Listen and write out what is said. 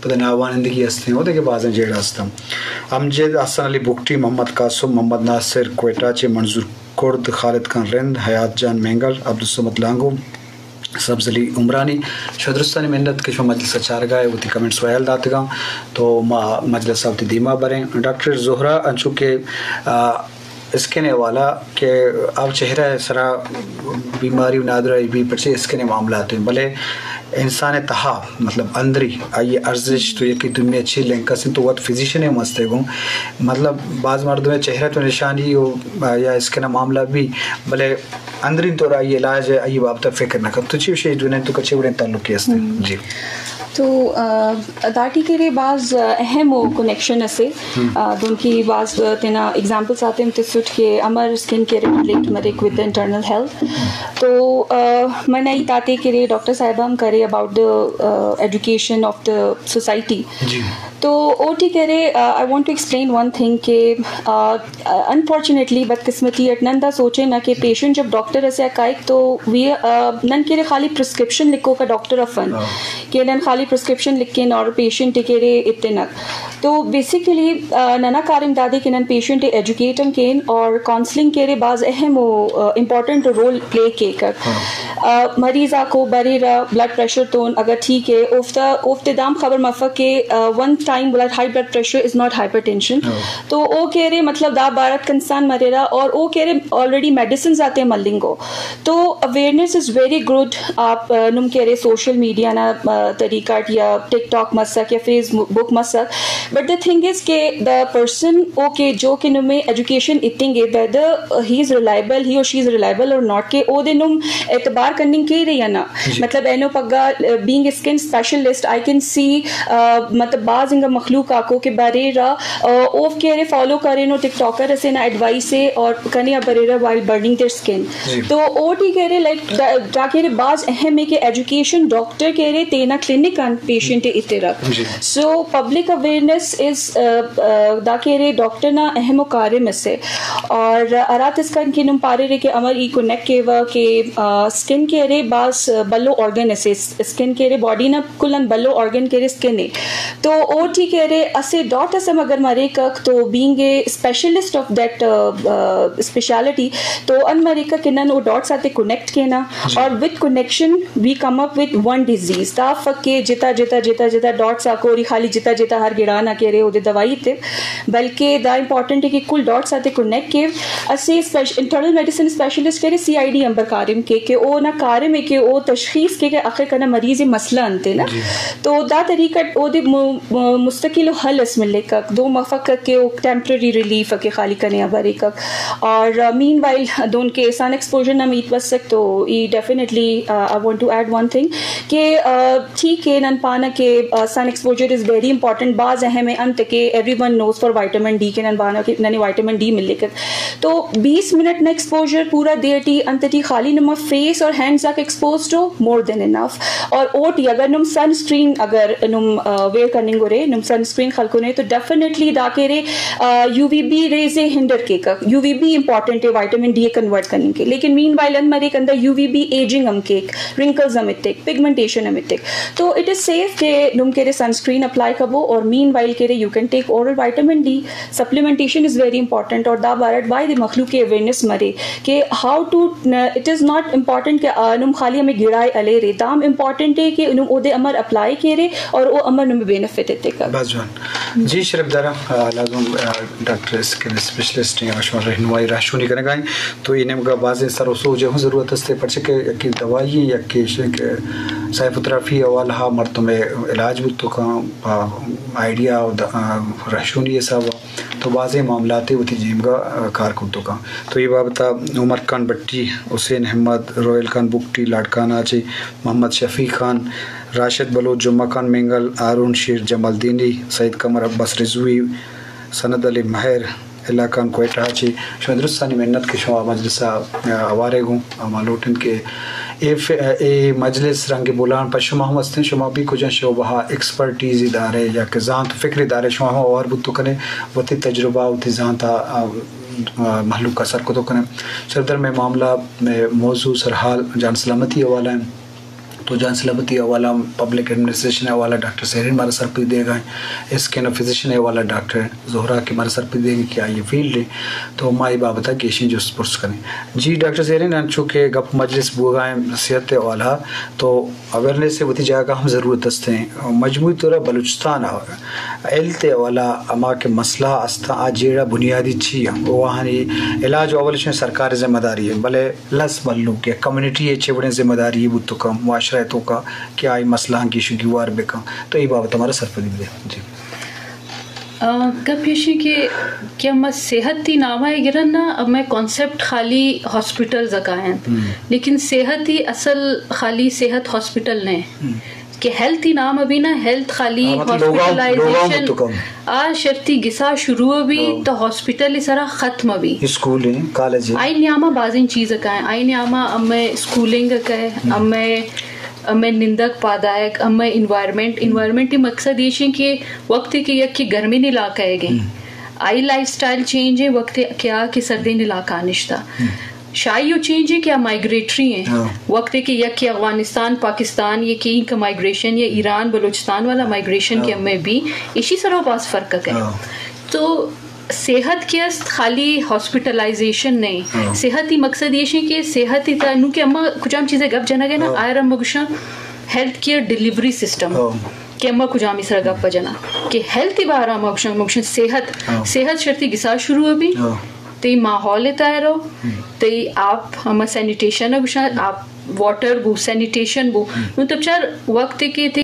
پدا ناوانندگی ہستیں، او دگہ بازیں جیڑہ ہستاں۔ امجد، حسن علی بگٹی، محمد قاسم، محمد ناصر کوئٹہ چہ، منظور کرد، خالد خان رند، حیات جان مینگل، عبدالصمد لانگو، سبز علی عمرانی، شما درستانی منت کہ شما مجلس ء چارگا ء وتی کمنٹس ویل داتگاں، تو ما مجلس ء وتی دیما بریں۔ ڈاکٹر زہرا، انچو کہ، آ، اسکن ء حوالہ کہ آ چہرہ ء سرا بیماری و نادراہی بی، پرچے اسکن ء معاملات ہیں، بلے انسان ء تہا، مطلب، اندری آئی ارزش تو یکی دومی چی لنک است، تو وت فزیشن ء مست گوں، مطلب، باز مردم ء چہرہ تو نشانی و یا اسکن ء معاملہ بی، بلے اندرین طور آئی علاج ء آئی بابت ء فکر نہ کت۔ تو چی وشی دونیں تو کچے وڑیں تعلقی است؟ ہم۔ جی۔ تو، آ، داٹی کرے باز اہم و کنیکشن اسے۔ ہم۔ آ، دونکی باز تینا ایگزامپلز آتے ہم تسٹ کہ امر اسکن کیئر ریلیٹ مریک ود انٹرنل ہیلتھ۔ تو، آ، من ای تاتے کرے ڈاکٹر صاحبہ ہم کرے اباؤٹ دا، آ، ایجوکیشن آف دا سوسائٹی۔ جی۔ تو اوٹی کرے، آ، I want to explain one thing کہ، آ، انفارچونیٹلی، بدقسمتی اٹ نن دا سوچیں نا کہ پیشنٹ جب ڈاکٹر اسے آ کائک تو وی، آ، نن کیرے خالی پرسکرپشن لکھوک آ ڈاکٹر افن، ہاں۔ کہ نن خالی پرسکرپشن لکھین اور پیشنٹ کیرے اتنک۔ تو بیسیکلی، آ، ننا کاریم دادے کہ نن پیشنٹ ایجوکیٹ ہم کین اور کاؤنسلنگ کیرے باز اہم و، آ، امپورٹنٹ رول پلے کیک۔ ہاں۔ آ، مریض آکو بریرہ بلڈ پریشر تون اگر ٹھیک ہے، اوفتا، اوفتے دام خبر مفک کہ، آ، ون ٹائم بلڈ، ہائی بلڈ پریشر از ناٹ ہائپر ٹینشن۔ ہاں۔ تو او کیرے مطلب دا بارت کنسان مریرہ اور او کیرے آلریڈی میڈیسنز آتے ملنگو۔ تو اویئرنیس از ویری گڈ۔ آپ، آ، نم کیرے سوشل میڈیا نا، آ، طریقہ ٹی یا ٹک ٹاک مسک یا فیس بک مسک، بٹ دا تھنگ از کہ دا پرسن او کہ جو کہ نمے ایجوکیشن اتنگ ہے، whether he is reliable, he or she is reliable or not، کہ او دے نم اعتبار کننگ کیرے یا نا۔ جی۔ مطلب اینو پگا، آ، بینگ اسکن اسپیشلسٹ، آئی کین سی، آ، مطلب باز انگا مخلوق آکو کہ بریرہ، آ، اوف کیرے فالو کرینو ٹک ٹاکر اسے نا ایڈوائس ہے اور کنے آ بریرہ while burning their skin۔ جی۔ تو او ٹی کیرے لائک دا، دا کیرے باز اہم ہے کہ ایجوکیشن ڈاکٹر کیرے تینا کلینک آن پیشنٹ اترک۔ جی۔ سو پبلک اویئرنیس از، آ، آ، دا کیرے ڈاکٹر نا اہم و کارم اسے۔ اور ہرات اسکان کہ نم پاریرے کہ امر ای کنیکٹ کیوا کہ، آ، اسکن کیرے باز بلو آرگن اسے، اسکن کیرے باڈی نا کلن بلو آرگن کیرے اسکن ہے۔ تو او ٹی کیرے اسے ڈاٹ اسے مگر مریکک تو بینگ اے اسپیشلسٹ آف دیٹ اسپیشلٹی، تو ان مریکک کہ نن او ڈاٹس آتے کنیکٹ کینا، جی۔ اور ود کنیکشن وی کم اپ ود ون ڈیزیز۔ دا فک کہ جتا جتا جتا جتا ڈاٹس آکو ری خالی جتا جتا ہر گڑانا کیرے اودے دوائی تے، بلکہ دا امپورٹنٹ ہے کہ کل ڈاٹس آتے کنیکٹ کے۔ اسے اسپیش-، انٹرنل میڈیسن اسپیشلسٹ کیرے سی آئی ڈی امبر کارم کے کہ او نا کارم ہے کہ او تشخیص کے کہ آخر کنا مریض مسئلہ انتے نا۔ جی۔ تو دا طریقہ اودے م-، م-، مستقل و حل اس ملکک، دو مفکک کہ او ٹیمپرری ریلیف کے خالی کنے آ بریکک۔ اور، آ، مین وائل دون کے سن ایکسپوژر نا میت بسک تو ای ڈیفینیٹلی، آ، I want to add one thing کہ، آ، ٹھیک ہے نن پانہ کہ، آ، سن ایکسپوژر از ویری امپورٹنٹ، باز اہم ہے انت کہ ایوری ون نوز فار وائٹامن ڈی کہ نن پانہ کہ ننے وائٹامن ڈی ملکک۔ تو بیس منٹ نا ایکسپوژر پورا دے ٹی انت ٹی خالی نما فیس اور ہینڈز آک ایکسپوزڈ ہو، مور دین انف۔ اور او ٹی اگر نم سن اسکرین اگر نم، آ، ویئر کننگ رے، نم سن اسکرین خلکنے تو ڈیفینیٹلی دا کیرے، آ، یو وی بی ریز اے ہنڈر کیکک۔ یو وی بی امپورٹنٹ ہے وائٹامن ڈی اے کنورٹ کننگ کے، لیکن مین وائل ان مریک اندر یو وی بی ایجنگ ہم کیک، رنکلز ہم اتک، پگمنٹیشن ہم اتک۔ تو اٹ از سیف کہ نم کیرے سن اسکرین اپلائی کبو اور مین وائل کیرے you can take oral vitamin D. Supplementation is very important اور دا بارٹ باید مخلوق کے اویئرنیس مرے کہ ہاؤ ٹو، اٹ از ناٹ امپورٹنٹ کہ، آ، نم خالی ہمیں گڑائے الے رے، دام امپورٹنٹ ہے کہ نم اودے امر اپلائی کیرے اور او امر نمیں بینیفٹ اتکگ۔ بس جوان۔ جی شرف دارا، آ، لازم، آ، ڈاکٹر اسکن اسپیشلسٹ ہیں، شما رہنمائی راہشونی کنگا ہیں۔ تو اے نیمگا بازیں سر و سوج ہوں ضرورت است، پرچہ کہ یکی دوائی ہیں، یکی شے کہ سائیکوتھراپی حوالہ مردم علاج بوت تو کان، آ، آئیڈیا و د-، آ، رہشونی حساب تو بازیں معاملات وتی جیمگا، آ، کار کرتو کان۔ تو اے بابت عمر خان بٹی، حسین احمد، رویل خان بگٹی، لاڈکانہ چہ محمد شفیع خان، راشد بلوچ، جمعہ خان مینگل، ہارون شیر جمالدینی، سید قمر عباس رضوی، سند علی مہر، اللہ خان کوئٹہ چہ، شما درستانی منت کہ شما مجلس ء ہوارے گوں۔ ما لوٹن کہ اے ف-، اے مجلس رنگ بولان پہ شما ہم استیں، شما بھی کجا شعبہ ایکسپرٹیز دارے یا کہ زانت فکر دارے، شما ہم ہوار بوت کنے وتی تجربہ، وتی زانت ء، آ، مخلوق ء سر کتو کنے۔ سردر میں معاملہ، میں موضوع سرحال جان سلامتی حوالہ ہیں۔ تو جان سلامتی حوالہ، پبلک ایڈمنسٹریشن حوالہ ڈاکٹر سہرین مارا سرپدی دیگا ہیں، اسکن اور فزیشن حوالہ ڈاکٹر زہرا کہ مارا سرپدی دیگا کہ آئی فیلڈ ہے، تو ما اے بابت گیشیں جست پرس کنیں۔ جی ڈاکٹر سہرین، انچو کہ گپ مجلس بوگا ہیں صحت حوالہ، تو اویئرنیس وتی جاگہ ہم ضرورت است ہیں۔ مجموعی طور بلوچستان ہیلتھ حوالہ ہما کہ مسئلہ است آ جیڑہ بنیادی چی ہیں؟ وہ آہانی علاج اول سرکار ذمہ داری ہے، بلے لس مھلوک ءِ، کمیونٹی ءِ چے وڑیں ذمہ داری بوت کنت معاشرہ ءِ توکا کہ آئی مسئلہاں گیش و گیوار بہ کنت، تو اے بابت ءَ مارا سرپدی بدے۔ جی۔ آ، گپ ایش اِنت کہ، کہ ما صحت ءِ نام ءَ گرن نا، اب مئے کانسیپٹ خالی ہاسپٹلز ءَ کاینت، لیکن صحت ءِ اصل خالی صحت ہاسپٹل نہ اِنت۔ کہ ہیلتھ ءِ نام ءَ بی نا، ہیلتھ خالی ہاں، مطلب لوگاں، لوگاں ہاسپٹلائزیشن بوت کم۔ آ شرطی گسا شروع بی تو ہاسپٹل ءِ سرا ختم بی۔ اسکول ہیں، کالج ہیں۔ آئی نیاما بازیں چیز کائیں، آئی نیاما ہمے اسکولنگ کائے، ہمے، ہمے نندگ پادائک، ہمے انوائرمنٹ، انوائرمنٹ ءِ مقصد ایش اِنت کہ وقت کہ یک کہ گرمیں علاقہ ءَ گئے، آئی لائف سٹائل چینج ہے، وقت کہ آ کہ سردیں علاقہ نشتا۔ شاہی و چینج ہے کہ آ مائیگریٹری ہیں۔ وقت کہ یک کہ افغانستان، پاکستان، یہ کہ ان کا مائیگریشن یا ایران، بلوچستان والا مائیگریشن کہ ہمیں بی، اسی سرا باز فرق ہے۔ تو صحت کہ است خالی ہاسپٹلائزیشن نہیں۔ صحت ءِ مقصد ایش اِنت کہ صحت ءِ تا نوں کہ اما کجام چیزے گپ جنگ ءَ نا، آئر ہم گوشاں ہیلتھ کیئر ڈیلیوری سسٹم کہ اما کجامی سرا گپ جنا کہ ہیلتھ ءِ بارا ما گوشاں، ما گوشاں صحت، صحت شرطی گسا شروع بی۔ تئی ماحول ءِ تہ ءَ رو، تئی آپ، ہما سینیٹیشن ءَ گوشاں، آپ، واٹر بو، سینیٹیشن بو۔ نوں تو بچار وقت کہ تئی